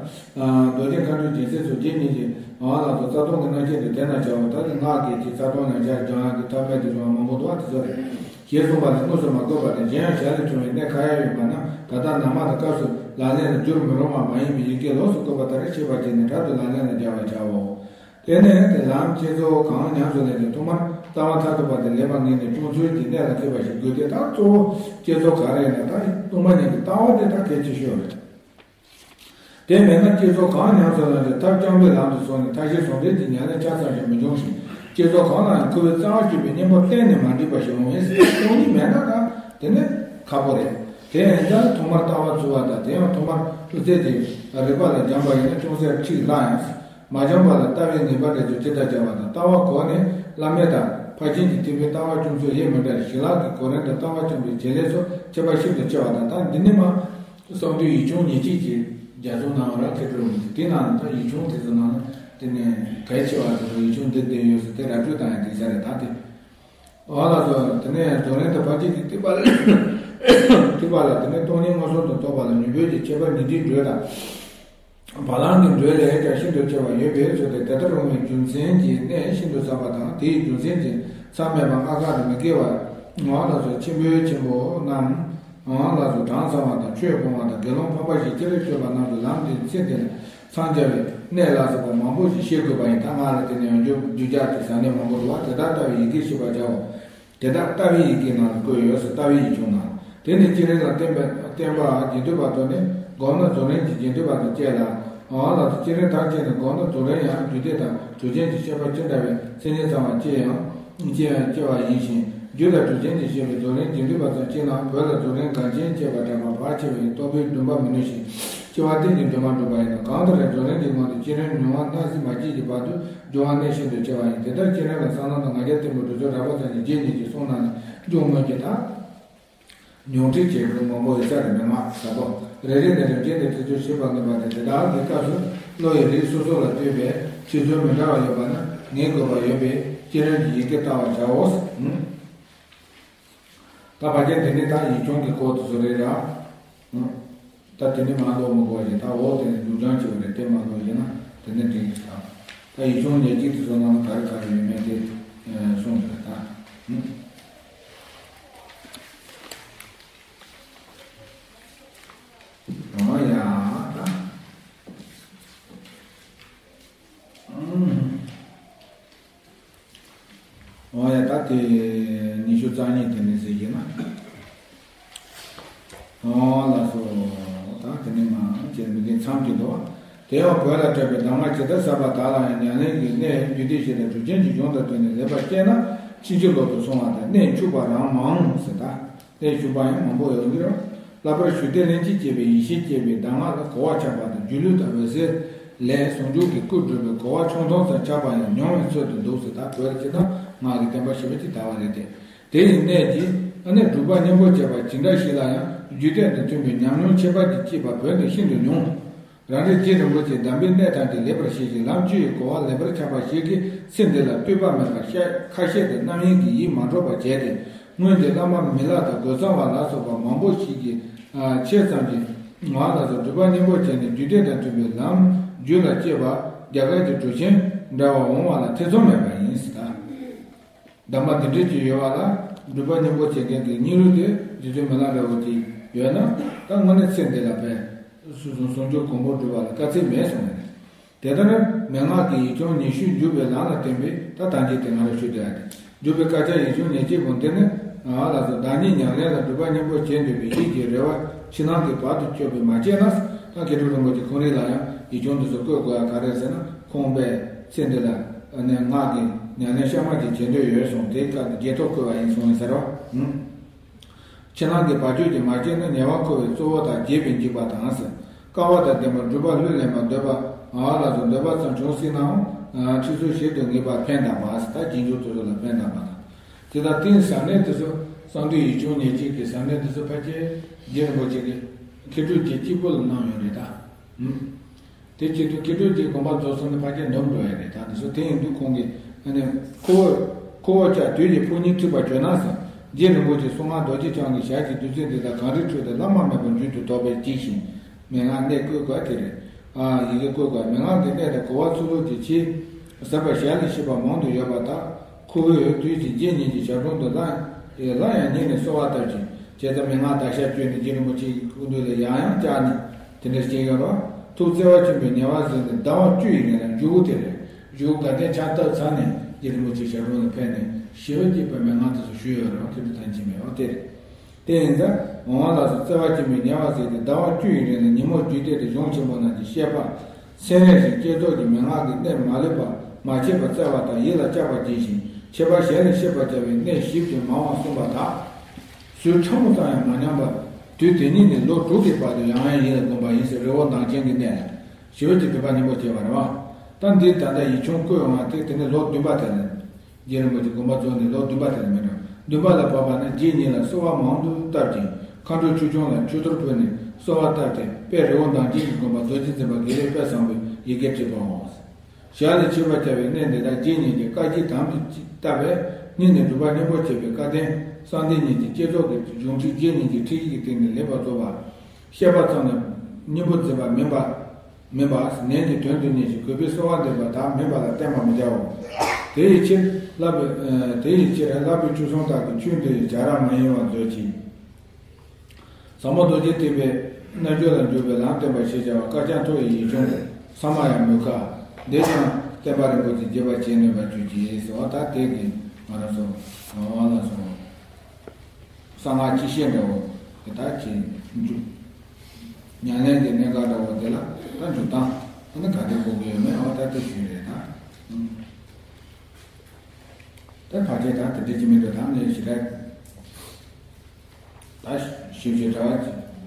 རྡོ་རྗེ་མཁའ་འགྲོའི་སྦྱིན་སྲེག་སོགས་རྗེ་ཉིད་ཀྱི་ལག་སོ་རྩ་ལྟུང་གི་རྣམ་བཤད་དུ་དེ་རྣམས་བྱའོ། ད་ནི་སྔགས་ཀྱི་ཅིག་རྩ་ལྟུང་རྣམས་བྱ་སྦྱང་ཡག་གི་ཐབས་མེད་དུ་བྱུང་བ་མང་པོ་འདུག་བ། དེ་ཚོ་རེད། ཞེས་གསུངས་པ་ལས་དངོས་སུ་མ་བཀོད་པ་དང་། གཞན་ཡང་ཞལ་ལས་བྱུང་བའི་གནད་ཁ་ཡ་ཡོད་པ་རྣམས་ད་ལྟ་ནམ་མ་དང་སྐབས་སུ་ལག་ལེན་ལ་སྦྱོར་མི་རུང་བ་མ་ཡིན་པའི་ཡི་གེ་ལོགས་སུ་བཀོད་པ་ལྟར་ཤེས་པར་བྱས་ནས་དྲག་ཏུ་ལག་ལེན་ལ་སྦྱར་བར་བྱའོ། དེ་ནས་དེ་ལམ་བསྐྱེད་རྫོགས་གང་ཉམས་སུ་ལེན་ཅིང་ཐོག་མར་ལྟ་བ་མཐར་ཐུག་པ་དེ་ལེགས་པར་ངེས་ནས་སྐྱོང་ཚུལ་གྱི་གནད་ལ་མཁས་པ་ཞིག་དགོས་ཏེ། ད་གཙོ་བོ་བསྐྱེད་རྫོགས་ག་རེ་ཡིན་ན། ད་སྟོང་པ་ཉིད་ཀྱི་ལྟ་བ་དེ་ད་གལ་ཆེ་ཤོས་རེད། དེ་མེད་ན་བསྐྱེད་རྫོགས་གང་ཉམས་སུ་ལེན་ཏེ་ཐབས་རྐྱང་པའི་ལམ་དུ་སོང་ནས་མཐའ་བཞི་ཟུང་འབྲེལ་གྱི་ཉམས་ལེན་ཆ་ཚང་ཞིག་མི་འབྱུང་ཞིང་། བསྐྱེད་རྫོགས་གང་ལའང་ཁོ་བོའི་རྩ་བ་གཅོད་པའི་གཉེན་པོ་གཏན་ནས་མ་འགྲིག་པ་ཞིག་འོང་བས། སྟོང་ཉིད་མེད་ན་ད་དེ་ནི་ཁག་པོ་རེད། དེ་ཡིན་ཙང་ཐོག་མར་ལྟ་བ་འཚོལ་བ་དང་། དེ་ཡང་ཐོག་མར་ལྷུ་ཚད་ཀྱི་རིག་པ་ལ་སྦྱངས་པ་ཡིན་ན་ཅུང་ཟད་ཁྲིད་སླ་ཡང་། མ་སྦྱངས་པ་ལ་ལྟ་བའི་ངེས་པ་འདྲ་ཚོ་ཇི་ལྟར་སྦྱར་བ་དང་། ལྟ་བ་གོ་ནས་བླ་མེད་དང་ཕར་ཕྱིན་གྱི་ཐེག་པའི་ལྟ་བ་སྐྱོང་ཚུལ་ཡེ་མི་འདྲ་ཞིང་། ལག་གི་གོ་རིམ་དང་ལྟ་བ་སྐྱོང་བའི་བྱེད་ལས་སོགས་ཁྱད་པར་ཤིན་ཏུ་ཆེ་བ་དང་། ད་འདི་ནི་མ། གསང་འདུས་ཡིག་ཆུང་ཉེར་གཅིག་གི་རྒྱ་མཚོ་ནང་ར་ཁེ་ཀྲོ་མི་འདུག་དེ་ནང་ད་ཡིག་ཆུང་དེ་ཚོ་ནང་དེ་ནས་གལ་ཆེ་བ་དེ་ཚོ་ཡིག་ཆུང་འདི་བསྡད་ཡོད་ཟེར་དེ་ར་སྤྲོད་བཏང་ཡ་དེ་ས་རེད། ད་དེ་འོ་ལགས་སོ། དེ་ནས་རྫོགས་རིམ་དང་ཕར་ཕྱིན་གྱི་ཐེག་པ་ལ་ཐེག་པ་ལ་དེ་ནས་སྟོང་ཉིད་མངོན་སུམ་དུ་རྟོགས་པ་ལ་མྱུར་བགྲོད་ཀྱི་ཁྱད་པར་ཉི་ཁྲིའི་འགྲོས་དང་། བ་ལང་གི་འགྲོས་ལས་ཀྱང་ཤིན་ཏུ་ཆེ་བ་ཡོད་པས་སོ། དེ་དེ་ལྟར་འོང་བའི་རྒྱུ་མཚན་གྱིས་གནད་ཤིན་ཏུ་ཟབ་པ་དང་། དེའི་རྒྱུ་མཚན་གྱིས་མཚམས་མེད་པ་ལྔ་ཁག་ཏུ་མི་སྐྱེ་བར། འོ་ལགས་སོ། ཆེན་པོའི་ཆེན་པོ་རྣམས། འོ་ལགས་སོ། གྲངས་ཚང་བ་དང་ཆོས་སྤོང་བ་དང་དགེ་སློང་ཕམ་པ་ཞིག་ཅི་རིགས་སྤྱོད་པ་རྣམས་ཀྱི་ལམ་དེའི་ཚེ་དེ་ལ་འཚང་རྒྱ་བའི་གནད་ལ་སོགས་པ་མང་པོ་ཞིག་ཤེས་དགོས་པ་ཡིན། ད་སྔགས་ལ་དེ་ནས་ཡང་རྒྱུ་རྒྱུ་རྒྱག་གི་ཟ་གནས་མང་པོ་འདུག་བ། དེ་དག་ལྟ་བའི་ཡི་གེས་ཤེས་པར་བྱའོ། དེ་དག་ལྟ་བའི་ཡི་གེ་ནང་དུ་བཀོད་ཡོད་ཟེར། ལྟ་བའི་ཡིག་ཆུང་ནང་། དེ་ནི་བསྐྱེད་རིམ་ལ་བརྟེན་པ་བརྟེན་པ་རྒྱན་སྡུད་པ་དང་ནི་བསྒོམ་ན་རྫོགས་རིམ་གྱི་རྒྱན་སྡུད་པ་དང་བཅས་ལ། འོ་ལགས་སོ། བསྐྱེད་རིམ་མཐར་ཕྱིན་ནས་བསྒོམ་ན་རྫོགས་རིམ་ཡང་རྒྱུད་སྡེ་དང་གྲུབ་ཆེན་གྱི་བཤད་པ་ཅི་འདྲ་བའི་མཚན་ཉིད་ཚང་བ་ཅི་ཡང་ཅི་ཡང་སྐྱེ་བ་ཡིན་ཞིང་། རྒྱུད་ལ་གྲུབ་ཆེན་གྱིས་བཤད་པའི་རྫོགས་རིམ་རྒྱན་སྡུད་པ་ཙམ་གཅིག་ན། བོད་ལ་རྫོགས་རིམ་འགངས་ཆེན་བཅས་པ་གྲགས་པ་བག་ཆེ་བའི་རྟོགས་པའི་འདུན་པ་མི་ནུས་ཤིང་། སྐྱེ་བ་གཏན་གྱི་འདུན་མ་འགྲུབ་པ་ཡིན་ནོ། གང་ལྟར་རྫོགས་རིམ་གྱི་སྔོན་དུ་བསྐྱེད་རིམ་མྱོང་བ་སྣང་སྲིད་མ་སྐྱེས་ཀྱི་བར་དུ་སྦྱོང་བ་གནད་ཤིན་ཏུ་ཆེ་བ་ཡིན། དེ་ལྟར་བསྐྱེད་རིམ་ལ་གསང་སྔགས་དང་སྔགས་རྒྱ་བརྟན་པོ་གྲུབ་ཆེན་རབ་དགའ་ཚང་གི་རྗེ་ཉིད་ཀྱི་གསུང་ནང་ནས་འབྱུང་མོད་ཀྱི་ད། ཉུང་འཕྲི་བྱེད་དགོས་མང་པོ་ཡོད་ས་རེད། མི་མང་ཟབ་པོ་རེ་རེ་ནས་རིམ་བྱོན་དུ་ཁྲིད་སྦྱོར་བྱེད་པར་མངོན་པ་དེ། དེ་དག་གི་སྐབས་སུ་བློ་ཡི་རིགས་སོ་སོ་ལ་ལྟོས་པའི་ཁྲིད་སྦྱོར་མི་འདྲ་བ་ཡོད་པ་ནི་ངེས་དགོས་པ་ཡོད་པས་སྤྱི་སྒྲོས་ཀྱི་ཡི་གེ་ལྟ་བར་བྱའོ། ད་ཕལ་ཆེར་དེ་ནི་ད་ཡིག་ཆུང་གི་སྐོར་དུ་སུ་རེད་ར། ད་དེ་ནི་མ་ལོག་མི་དགོས་ཞེས་ད་འོག་དེ་ནི་སྒྲུབ་སྦྱང་བྱེད་པ་རེད། དེ་མ་ལོག་ཡིན་ན་དེ་ནི་འགྲིག་གི་ད། ད་ཡིག་ཆུང་ཉེར་གཅིག་དེ་ཚོ་ནང་ལ་ག་རེ་ག་རེ་ཡོད་མེད་དེ་གསུངས་ཡོད་ད། འོ་ཡ་ད། འོ་ཡ་ད་དེ་ཉི་ཤུ་རྩ་གཉིས་དེ་ནས་ཟེར་གྱི་ན། འོ་ལགས་སོ། ད་དེ་ནས་མ་བྱས་མི་དེ་མཚམས་ཀྱི་འདུག་དེ་ཡང་བོད་ལ་གྲགས་པའི་གདམས་ངག་ཇི་ལྟར་ཟབ་པ་དག་ལ་ཡང་ཉམས་ལེན་གྱི་གནད་རྒྱུད་སྡེ་བཞི་དང་གྲུབ་ཆེན་གྱི་གཞུང་དང་བསྟུན་ནས་ལེགས་པར་དཔྱད་ན་ཕྱིན་ཅི་ལོག་ཏུ་སོང་བ་དང་གནད་འཆུགས་པ་རང་མང་ཟེར་ད། ལས་ཞུགས་པ་ཡང་མང་པོ་ཡོང་གི་རེད། ལྷག་པར་ཞུ་བདེ་ལྷན་ཅིག་སྐྱེས་པའི་ཡེ་ཤེས་སྐྱེས་པའི་གདམས་ངག་ལ་གོ་བ་ཆགས་པ་དང་སྒྱུ་ལུས་དང་འོད་གསལ་ལས་ཟུང་འཇུག་གི་སྐུ་སྒྲུབ་པའི་གོ་བ་ཆུང་མཐོང་ཙམ་ཆགས་པ་ཡང་མྱོང་བའི་ཚོད་དུ་འདུག་ཟེར། ད་བོད་ལ་སྤྱིར་བཏང་སྔགས་ཀྱི་བསྟན་པ་ཞེ་པོ་ཅིག་དར་བ་རེད་དེ། དེ་ཡི་གནད་ཀྱིས་ཨ་ནི་སྒྲུབ་པ་སྙིང་པོར་བྱས་པ་ཇི་འདྲ་ཞིག་ལ་ཡང་རྒྱུད་སྡེ་དང་མཐུན་པའི་ཉམས་མྱོང་ཁྱད་པར་གྱིས་སྐྱེས་པ་བོད་འདིར་ཤིན་ཏུ་ཉུང་། རང་རེ་རྗེ་རིན་པོ་ཆེ་གདམས་པའི་གནད་ཐམས་ཅད་ལེགས་པར་ཤེས་ཤིང་ལམ་བཅུ་ཡི་གོ་བ་ལེགས་པར་ཆགས་པ་ཞིག་གིས་ཚེ་འདི་ལ་ལྟོས་པ་མེད་པར་ཤ་ཁ་ཤས་དེ་རྣམ་གཡེང་གིས་ཡིད་མ་འཕྲོག་པར་བྱས་ཏེ། སྔོན་གྱི་བླ་མ་མི་ལ་དང་རྒོད་ཚང་བ་ལ་སོགས་པ་མང་པོ་ཞིག་གིས་ཆེ་ཙམ་གྱིས་ང་ལ་སོགས་སྒྲུབ་པ་སྙིང་པོར་བྱས་ནས་རྒྱུད་སྡེ་དང་མཐུན་པའི་ལམ་རྒྱུད་ལ་སྐྱེས་པ་རྒྱ་གར་གྱི་གྲུབ་ཆེན་འདྲ་བ་འོང་བ་ལ་ཐེ་ཚོམ་མེད་པ་ཡིན་ཟེར་ད། གདམས་པ་འདི་འདྲ་ཅིག་ཡོད་པ་ལ་སྒྲུབ་པ་སྙིང་པོ་བྱེད་མཁན་གྱི་སྙིང་རུས་དེ་རྗེ་བཙུན་མི་ལ་འདྲ་བོ་ཅིག་ཡོད་ན་ད་དངོས་གནས་ཚེ་འདི་ལ་བས་སུ་ཟུང་ཟུང་འཇུག་གོ་འཕང་སྒྲུབ་པ་ལ་དཀའ་ཚེགས་མེད་གསུངས་ནས། དེ་ལྟར་མན་ངག་གི་ཡིག་ཆུང་ཉི་ཤུས་འཇུག་པའི་ལམ་ལ་བརྟེན་པའི་ད་ཐམས་ཅད་དེ་ང་རང་ཞུ་བདེ་བ་སྟེ། འཇུག་པའི་དཀའ་ཆག་ཡིག་ཆུང་ཉེར་གཅིག་པོ་འདི་ནི་ང་ལ་སོགས་བདག་ཉིད་ཉམས་ལེན་ལ་སྒྲུབ་པ་སྙིང་པོ་བྱེད་འདོད་པའི་ཡིད་ཀྱི་རེ་བ་ཕྱི་ནང་གི་བར་དུ་གཅོད་པས་མ་བྱས་ན། ད་མཁས་གྲུབ་རིན་པོ་ཆེ་ཁོང་རང་ལ་ཡང་ཡིག་ཆུང་འདི་ཚོ་བཀོད་དགོས་ཡ་ག་རེ་ཟེར་ན། ཁོང་པས་ཚེ་འདི་ལ་ནས་ངག་གི་ཉམས་ལེན་གཤའ་མ་ཅིག་བྱེད་འདོད་ཡོད་གསུངས། དེའི་སྐབས་དུ་བརྗེད་ཐོ་བཀོད་པ་ཡིན་གསུངས་ཡིན་ཟེར་རོ། ཕྱི་ནང་གི་བར་གཅོད་ཀྱིས་མ་བྱས་ན་ཉེ་བར་འཁོར་བའི་གཙོ་བོ་དང་རྒྱས་པའི་འཇིགས་པ་དང་ཟེར། དཀའ་བ་དང་ལྡན་པ་སྒྲུབ་པ་ལྷུར་ལེན་པར་འདོད་པ་ང་ལ་སོགས་འདོད་པ་ཙམ་བྱུང་སྲིད་ནའང་ཁྲིད་ཚུལ་ཞིབ་ཏུ་ངེས་པར་ཕན་གདགས་པ་ཟེར། ད་རྗེས་འཇུག་དེ་ཚོ་ལ་ཕན་གདགས་པ་དང་། དེ་དག་རྟེན་ཟབ་གནད་དེ་ཚོ་གསང་འདུས་ཡིག་ཆུང་ཉེར་གཅིག་གི་ཟབ་གནད་དེ་ཚོ་ཕལ་ཆེར་རྗེ་རིན་པོ་ཆེ་གིས་མཁས་གྲུབ་རྗེ་གཅིག་པུ་ལ་གནང་ཡོད་རེད་ད། དེ་བྱེད་དུས་མཁས་གྲུབ་རྗེའི་དགོངས་པ་རྫོགས་སོང་ནས་ཕལ་ཆེར་ནུབ་འགྲོ་ཡ་རེད། ད་དེ་ཚོ་དེ་ཡིན་དུས་ཁོང་གིས་ཨ་ནི་ཁོ་བོ་ཁོ་བོ་ཅག་དུས་ཀྱི་ཕོ་ཉའི་ཐུབ་པ་བྱོན་ན་ཟེར། རྗེ་རིན་པོ་ཆེ་གསུང་ངག་རྡོ་རྗེ་འཆང་གིས་ཞལ་གྱི་བདུད་རྩི་འདི་དག་གངས་རིའི་ཁྲོད་དུ་བླ་མ་མེད་པར་མཇུག་ཏུ་ཐོགས་པའི་འཇིགས་ཤིང་མན་ངག་གནད་བཀོད་པ་དེ་རེད། ཨ་ཡི་གེ་བཀོད་པ་མན་ངག་གི་གནད་དང་གོ་བ་ཚུལ་ལུགས་ཀྱི་ཆེས་ཟབ་པ་ཞལ་ལས་ཤེས་པ་མང་དུ་ཡོད་པ་དག་ཁོ་བོས་དུས་ཀྱི་རྗེ་ཉིད་ཀྱི་ཞབས་དྲུང་དུ་སླར་ཡང་སླར་ཡང་ཉིད་ནས་གསོལ་བ་བཏབ་ཅིང་། བྱས་ཙང་མན་ངག་བརྡར་ཤ་བཅོས་ནས་རྗེ་རིན་པོ་ཆེའི་སྐུ་མདུན་ལ་ཡང་ཡང་བཅར་ནས་དེ་འདྲ་བྱས་ཡོད་རོགས། ཐུགས་བརྩེ་བ་ཆེན་པོས་ཉེ་བར་གཟིགས་ནས་ཟླ་བ་བཅུ་ཡི་རིང་ལ་མཇུག་གུ་དེ་རེད། མཇུག་གུ་དགའ་ལྡན་ཕྱག་བཏབ་ཚར་ནས་རྗེ་རིན་པོ་ཆེའི་ཞབས་དྲུང་ལ་ཕེབས་ནས་ཞི་བ་སྐྱེས་པའི་མན་ངག་དེ་ཚོ་ཞུས་ཡོད་རོགས། དེ་འདྲ་ཐང་ཆེན་མེད་འོ་དེ་རེད། དེ་ཡིན་ཙང་འོང་བ་ལགས་སོ། བརྩེ་བ་ཆེན་པོས་ཉེ་བར་གཟིགས་ཏེ་ཟླ་བ་བཅུ་ཡི་རིང་ལ་ཉིན་མོར་རྒྱུད་སྡེ་དང་གཞུང་ཆེན་པོ་རྣམས་ཀྱི་བཤད་པ་སེམས་རེ་ཞིག་བསྐྱེད་རྫོགས་ཀྱི་མན་ངག་གི་གནད་མ་ལུས་པ་མ་ཆད་པར་བསྩལ་བ་དང་ཡིད་ལ་གཅགས་པར་བགྱིས་ཤིང་ཁྱད་པར་གཞན་ལས་ཤེས་པར་བྱ་བའི་གནད་ཞིབ་ཏུ་མང་བ་གསུངས་པ་དག་ཟུར་ཕྲ་མོ་ཙམ་ཡང་མ་ཉམས་པར་དུས་དེ་ཉིད་ནས་ལོ་དྲུག་གི་བར་དུ་ཡང་ཡང་ཡིད་ལ་བསྒོམ་པ་ཡིན་ཟེར། རི་བོ་མདངས་ཅན་གྱི་གནད་ལ་ཞི་བ་གྱིས་སྒྲུབ་པ་སྙིང་པོ་བྱས་པ་རེད་བ། ད་འདི་ད་ལྟ་ཡིག་ཆུང་བཀོད་ཡོང་བ་དེ་དེ་ནས་ལོ་བདུན་པ་དེ་ལ། རྗེ་རིན་པོ་ཆེ་དགོངས་པ་རྫོགས་ནས་ལོ་བདུན་པ་དེ་ལ་མི་འགྲོ། བདུན་པ་ལ་བབ་པ་ན་རྗེ་ཉིད་ལ་གསོལ་བ་མང་དུ་བཏབ་ཅིང་མཁའ་འགྲོ་ཆོས་སྐྱོང་ལ་མཆོད་གཏོར་ཕུལ་ནས་གསོལ་བ་བཏབ་སྟེ་དཔལ་རི་བོ་མདངས་ཅན་གྱི་དགོན་པ་རྡོ་རྗེ་འཛིན་པ་དགེ་ལེགས་དཔལ་བཟང་པོའི་ཡི་གེར་བྲིས་པའོ། ཞལ་ལས་མཆོད་པར་བྱ་བའི་གནད་འདི་དག་རྗེ་ཉིད་ཀྱི་བཀའ་བཞིན་དམ་དུ་བཏབ་པས་སྙིང་ནས་སྒྲུབ་པ་སྙིང་པོར་བྱེད་པའི་བཀའ་བསྟན་གསང་བདེ་ཉིད་ཀྱི་བསྐྱེད་རྫོགས་ཀྱི་གཞུང་ཁྲིད་རྗེ་ཉིད་ཀྱི་ཁྲིད་ཡིག་གི་སྟེང་ནས་ལེགས་པར་རྫོགས་པ། བཤད་པ་ཙམ་ལ་སྙིང་པོ་འཛིན་པ་མིན་པ། མིན་པ། ནན་གྱིས་དོན་དུ་གཉེར་ཞིང་གུས་པས་གསོལ་བ་འདེབས་པ་དག་མིན་པ་ལ་བསྟན་པར་མི་བྱའོ། དེ་ཡི་ཕྱིར་བསླབ་པའི་ཨ་དེ་ཡི་ཕྱིར་བསླབ་པའི་ཆོས་སྲུང་དག་གིས་ཆོས་འདི་ཡི་བྱ་ར་མ་ཡིན་པར་མཛོད་ཅིག་ཟབ་མོ་རྡོ་རྗེ་ཐེག་པའི་རྣལ་འབྱོར་ལ་འཇུག་པའི་ལམ་བསྟན་པ་ཞེས་བྱ་བ་བཀའ་རྒྱ་མཐོ་བའི་ཡིག་ཆུང་ས་མ་ཡ་མུ་ཁ་འདི་ཀྱང་བསྟན་པ་རིན་པོ་ཆེ་རྒྱས་པར་བྱས་ནུས་པར་གྱུར་ཅིག་ཟེར་བ་ད་དེ་གིས་ང་རང་ཚོ་ལ་སོགས། གསང་སྔགས་སྤྱི་བཤད་འདྲ་བོ་དེ་དག་གི་མཇུག་ཉམས་ལེན་གྱི་གནད་འགག་འདྲ་བོ་དེ་ལ་ད་མཇུག་སྟངས་ཨ་ནི་ག་དེ་དགོས་ཀྱི་ཡོད་མེད་འོ་ད་དེ་ཞུས་རེད་ད། ད་ཕལ་ཆེར་ད་དེ་འདྲ་ཅི་མི་འདུག་ད་ངས་ཞེ་དྲག་ད་ཞིབ་ཞིབ་གྲྭ་བ་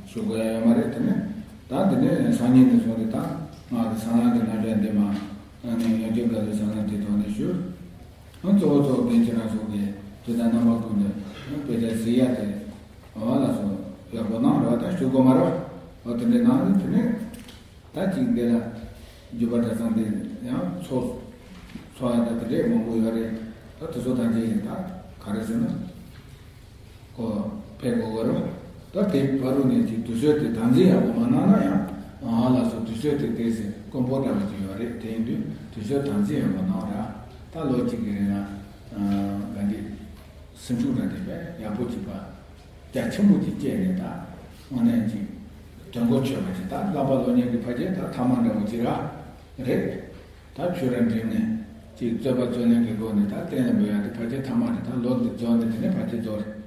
ཞུ་དགོས་ཡ་ཡོད་མ་རེད། དེ་ནས་ད་འདི་ནས་སང་ཉིན་ནས་བཟུང་སྟེ་ད་ང་གི་སང་ལམ་གྱི་རྣམ་གཞག་འདི་མ་ཨ་ནི་ཉོན་ཅིག་འགའ་ལུས་སང་ལམ་དེ་ཐོག་ནས་ཞུ། ཨ་གཙོ་བོ་གཙོ་བོ་རྒན་ཁྱེད་རང་ཚོ་གིས་དེ་ལྟར་རྣམ་པ་ཀུན་ཏུ་དཔེ་ཆ་གཟིགས་ཡ་དེ་འོ་ལ་སོ། དགོས་མ་རེད། འོ་དེ་འདྲའི་ནང་ནས་དེ་ནས་ད་ཅིག་འདི་ལ་འཇུ་བ་གྲྭ་ཚང་འདི་ཡང་ཚོགས་ཚོགས་ཡ་ད་དེ་འདྲའི་མང་པོ་ཡོད་རེད། ད་དེ་ཚོ་ཐམས་ཅད་ཡིན་ད་ག་རེ་ཟེར་ན། ཁོ་ཕེབས་དགོས་ཀྱི་རེད། ད་དེ་བར་དུ་ནས་ཅིག་དུས་ཚོད་དེ་དམ་འཛིན་ཡག་པོ་མ་གནང་ན་ཡང་ཨ་ལགས་སོ་དུས་ཚོད་དེ་དེ་ཟེར་དཀོན་པོ་འདྲ་བ་ཅིག་ཡོད་རེད། དེ་ཡིན་དུས་དུས་ཚོད་དམ་འཛིན་ཡག་པོ་གནང་ར། ད་ལོ་གཅིག་གི་རིང་ལ་ག་འདི་སེམས་ཤུགས་འདྲ་དེ་བས་ཡག་པོ་ཅིག་པ་རྒྱ་ཆེན་པོ་ཅིག་བསྐྱེད་ནས་ད་དངོས་གནས་ཅིག་དོན་གོ་ཆོད་པ་ཅིག་ད་བསླབ་པ་སློབ་གཉེར་གྱི་ཕ་རྒྱལ་ད་ཐ་མ་འདྲ་བོ་ཅིག་ར་རེད། ད་ཆོས་ར་འགྲིམ་ནས་ཅིག་རྩོད་པ་རྩོད་ལེན་གྱི་སྒོ་ནས་ད་གཏན་ལ་འབེབས་ཡ་དེ་ཕལ་ཆེར་ཐ་མ་རེད། ད་ལོ་འདི་རྫོགས་ནས་དེ་ནས་ཕལ་ཆེར་རྫོགས་རེད།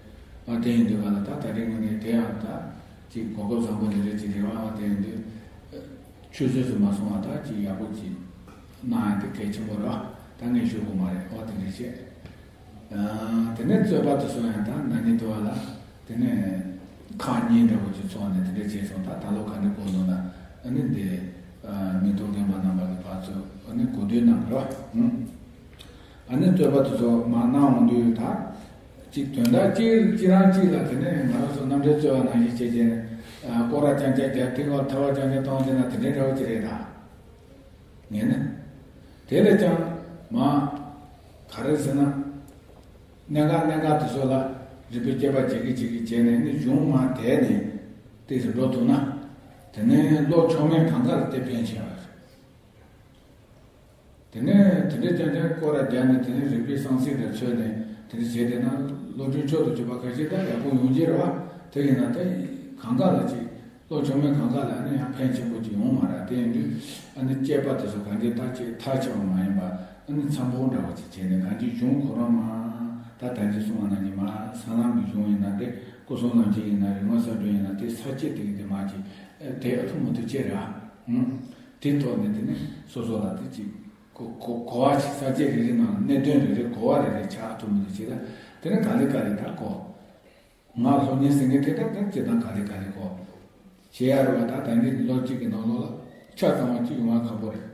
ཨ་དེ་ཡིན་དུས་ག་ལ་ད་ད་རིང་ངོས་ནས་དེ་ཡང་ད་ཅིག་གོ་སྐབས་བཟང་པོ་འདི་རེད་ཅིག་རེད་བ། ཨ་དེ་ཡིན་དུས་ཆུད་ཟོས་སུ་མ་སོང་བ་ད་ཅིག་ཡག་པོ་ཅིག་གནང་ཡ་དེ་གལ་ཆེན་པོ་རེད་བ། ད་ངས་ཞུ་དགོས་མ་རེད། ཨོ་དེ་འདྲ་བྱས། དེ་ནས་རྩོད་པ་དེ་ཚོ་ཡང་ད་ན་ནིང་དུ་བ་ལ་དེ་ནས་ཁག་གཉིས་འདྲ་བོ་ཅིག་ཚོགས་ནས་དེ་འདྲ་བྱས་སོང་། ད་ད་ལོ་ག་འདྲ་དགོས་འདུག་ན་ཨ་ནི་འདི་མི་ཐོག་རྒན་པ་རྣམ་པ་གི་བར་ཚོ་ཨ་ནི་གོ་བསྡུར་གནང་རོགས། ཨ་ནི་རྩོད་པ་དེ་ཚོ་མར་གནང་འོང་དུས་ད་ཅིག་དོན་དག་གཅིག་གཅིག་རང་གཅིག་ལ་དེ་ནས་ང་རང་ཚོ་རྣམ་འགྲེལ་རྩོད་པ་ནང་བཞིན་བྱས་བྱས་ནས་སྐོར་ར་རྐྱང་རྐྱང་རྒྱག་ཐིག་བ་ཐ་བ་རྐྱང་རྐྱང་གཏོང་བྱས་ན་དེ་འདྲའི་འདྲ་བོ་ཅིག་རེད་ད། ངས་ནི། དེ་ལས་ཀྱང་མ། ག་རེ་ཟེར་ན། གནད་འགག་གནད་འགག་དེ་ཚོ་ལ་རིགས་པའི་དཔྱད་པ་བྱེད་ཀྱི་བྱེད་ཀྱི་བྱས་ནས་ནི་གཞུང་མ་དེ་ནི། དེ་ཚོ་འགྲོ་ཐུབ་ན། དེ་ནས་བློ་མཆོག་དམན་གང་ག་ལ་དེ་ཕན་ཆེ་བ་རེད། དེ་ནས་དེ་འདྲའི་རྐྱང་རྐྱང་སྐོར་ར་རྒྱག་ནས་དེ་ནས་རིགས་པའི་གསང་ཚིག་ར་འཚོལ་ནས་དེ་འདྲ་བྱས་བསྡད་ན་བློ་གྲོས་མཆོག་ཏུ་གྱུར་པ་ཁ་ཤས་ད་ཡག་པོ་ཡོང་གི་རེད་བ། དེ་ཡིན་ན་ད་གང་ག་ལ་ཅིག་བློ་མཆོག་དམན་གང་ག་ལ་ནི་ཡང་ཕན་ཆེན་པོ་ཅིག་ཡོང་མ་རེད། དེ་ཡིན་དུས་ཨ་ནི་དཔྱད་པ་དེ་ཚོ་གང་ཅི་ད་ཅིག་ཐག་ཆོད་པ་མ་ཡིན་པ་ཨ་ནི་འཚམ་པོ་འདྲ་བ་ཅིག་བྱས་ནས་གང་ཅི་གཞུང་ཁོ་རང་མ་ད་ད་ཅི་གསུང་བ་ན་ཉི་མ་ས་ལམ་གྱི་གཞུང་ཡིན་ན་རེད། སྐུ་གསུམ་ལམ་ཁྱེར་ཡིན་ན་རེད། ངོ་ས་སྒྲོན་ཡིན་ན་དེ་ས་བཅད་དེ་གི་དེ་མ་ཅིག་དེ་ཨ་ཐུ་མུ་ཐུ་བཅད་ར། དེ་ཐོག་ནས་དེ་ནི་སོ་སོ་ལ་དེ་ཅིག་གོ་གོ་གོ་བ་ཅིག་ས་བཅད་རེ་རེ་ནང་གནད་དོན་རེ་རེ་གོ་བ་རེ་རེ་ཆགས་ཐུབ་མི་འདུག་ཅེས་ད་དེ་ནི་ག་ལེ་ག་ལེ་ད་གོ། ང་སློབ་གཉེར་ཟེར་མཁན་དེ་ད་ད་ཅི་ད་ག་ལེ་ག་ལེ་གོ། བྱེད་ཡ་རུ་བ་ད་ད་ནི་ལོ་གཅིག་གི་ནང་ལོགས་ལ་ཆ་ཚང་བ་གཅིག་ཡོང་བ་ཁག་པོ་རེད།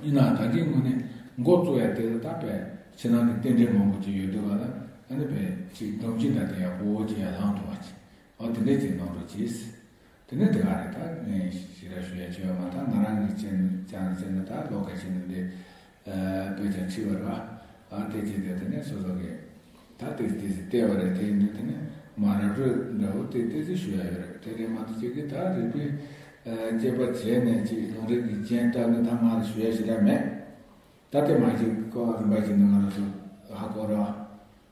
ཡིན་ནའང་ད་གིན་དངོས་གནས་འགོ་བཙུགས་ཡ་དེ་ལ་ད་དཔེ་ཕྱི་ནང་གི་རྟེན་འབྲེལ་མང་པོ་ཅིག་ཡོད་འདུག་ག་ལ་ཨ་ནི་དཔེ་ཅིག་སྒྲོམ་གཞི་འདྲ་དེ་ཡག་པོ་ཅིག་ཡར་ལངས་ཐུབ་པ་ཅིག་ཨ་དེ་འདྲས་ཅིག་གནང་རོགས་གྱིས། དེ་ནས་དེ་ག་རེ་ད་ངས་ཞེ་དྲག་ཞུ་ཡ་ཆེ་བ་མ་ད་ང་རང་གི་ཅན་ཅང་ཅན་ད་ལོ་ཁ་ཤས་ནས་འདི་དཔེ་ཆ་ཁྲིད་པ་ར་ཨ་དེ་ཅིག་དེ་དེ་ནས་སོ་སོ་གི་ད་དེ་དེ་ཟི་བལྟས་པ་རེད། དེ་ཡིན་དུས་དེ་ནས་མ་རབས་རུ་འདྲ་བོ་དེ་དེ་ཟི་ཞུ་ཡ་ཡོད་རེད། དེ་རེད་མ་གཏོགས་ཅིག་གི་ད་རིག་པའི་དཔྱད་པ་བྱས་ནས་ཅིག་ལུང་རིགས་ཀྱི་རྒྱན་བཏབ་ནས་ད་ང་ལ་ཞུ་ཡ་ཞེ་དྲག་མེད། ད་དེ་མ་ཞིག་གོ་བ་རིམ་པ་ཞིག་ནས་ང་ལ་སུ་ཧ་གོ་ར།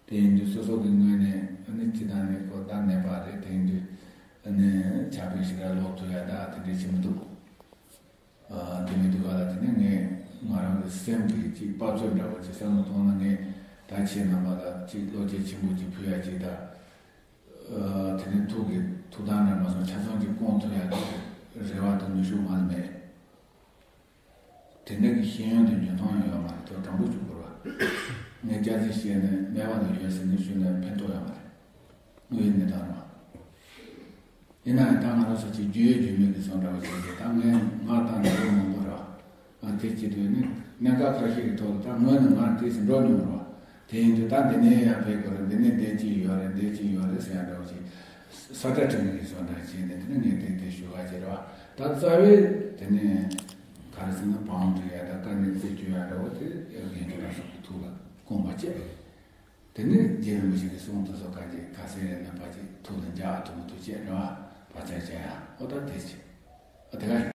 དེ་ཡིན་དུས་སོ་སོ་གི་ངོས་ནས་ཨ་ནི་ཅི་ད་ནི་གོ་བརྡ་མེད་པ་རེད། དེ་ཡིན་དུས་ཨ་ནི་ཕྱག་དཔེ་ཞིག་ལ་ཀློག་ཐུབ་ཡ་ད་དེ་འདྲ་ཞིག་མི་འདུག་ཨ་དེ་མི་འདུག་ག་ལ་དེ་ནས་ངས་ང་རང་གི་སེམས་ཀྱི་ཅིག་དཔའ་རྩལ་འདྲ་བོ་ཅིག་བསམ་བློ་གཏོང་ན་ངས་ད་ཁྱེད་རྣམ་པ་ལ་ཅིག་བློ་སྐྱེད་ཆེན་པོ་ཅིག་ཕུལ་ཡ་ཅིག་ད་ཨ་དེ་ནས་ཐུགས་ཀྱི་ཐུགས་དམ་འདྲ་མ་སོང་ཆ་ཚང་ཅིག་སྐོང་ཐུབ་ཡ་གི་རེ་བ་དང་ནུས་ཤུགས་ང་ལ་མེད། དེ་འདྲ་གི་ཤེས་ཡོན་དེ་འཇོན་ཐང་ཡང་ཡོད་མ་རེད། དོ་དྲང་པོ་ཞུ་དགོས་ར། ངས་སྐྱག་རྫུན་བཤད་ནས་སྨད་པ་ལ་ཡོད་ཟེར་ནས་ཞུས་ནས་ཕན་ཐོགས་ཡོད་མ་རེད། དངོས་ཡོད་གནས་སྟངས་རེད་བ། ཡིན་ན་ཡང་ད་ང་རང་ཚོ་ཅིག་རྒྱུས་ཡོད་རྒྱུས་མེད་ཀྱི་བཟོ་འདྲ་བ་ཞིག་རེད། ད་ངས་ང་ལྟ་ན་ལོ་མང་པོ་རེད་བ། ང་དེ་བྱེད་དུས་ནི་གནད་འགག་ཁ་ཤས་ཀྱི་ཐོག་ལ་ད་སྔོན་ནས་ང་དེ་ཟིན་འགྲོ་མྱོང་རེད་བ། དེ་ཡིན་དུས་ད་འདི་ནས་ཡང་ཕེབས་དགོས་རེད། འདི་ནས་འདི་ཅིག་ཡོད་རེད། འདི་ཅིག་ཡོད་རེད་ཟེར་ཡ་འདྲ་བ་ཞིག་ས་ཁྲ་ཁྲིད་ནས་ཀྱི་བཟོ་འདྲ་བྱས་ནས་དེ་ནས་ངས་དེ་དེ་ཞུ་ག་བྱེད་རེད་བ། ད་རྩ་བའི་དེ་ནས་ག་རེ་ཟེར་ན་བང་སྒྲིག་ཡ་དང་དཀའ་གནད་རྩད་གཅོད་ཡ་འདྲ་བོ་དེ་རྒན་ཁྱོད་རང་སོགས་ཀྱི་ཐུགས་ལ་དགོངས་པ་བཅས། དེ་ནས་རྗེ་རིན་པོ་ཆེ་གི་གསུང་དེ་ཚོ་ག་ཅིག་ཁ་གསལ་ཡ་ན་ཕ་ཅིག་ཐུགས་ལ་འཇགས་ཐུབ་མི་ཐུབ་བྱས་རེད་བ། བར་ཆད་བྱས་ཡ་ཨོ་ད་དེ་ཅི་ཨ་དེ་ག་ཡིན།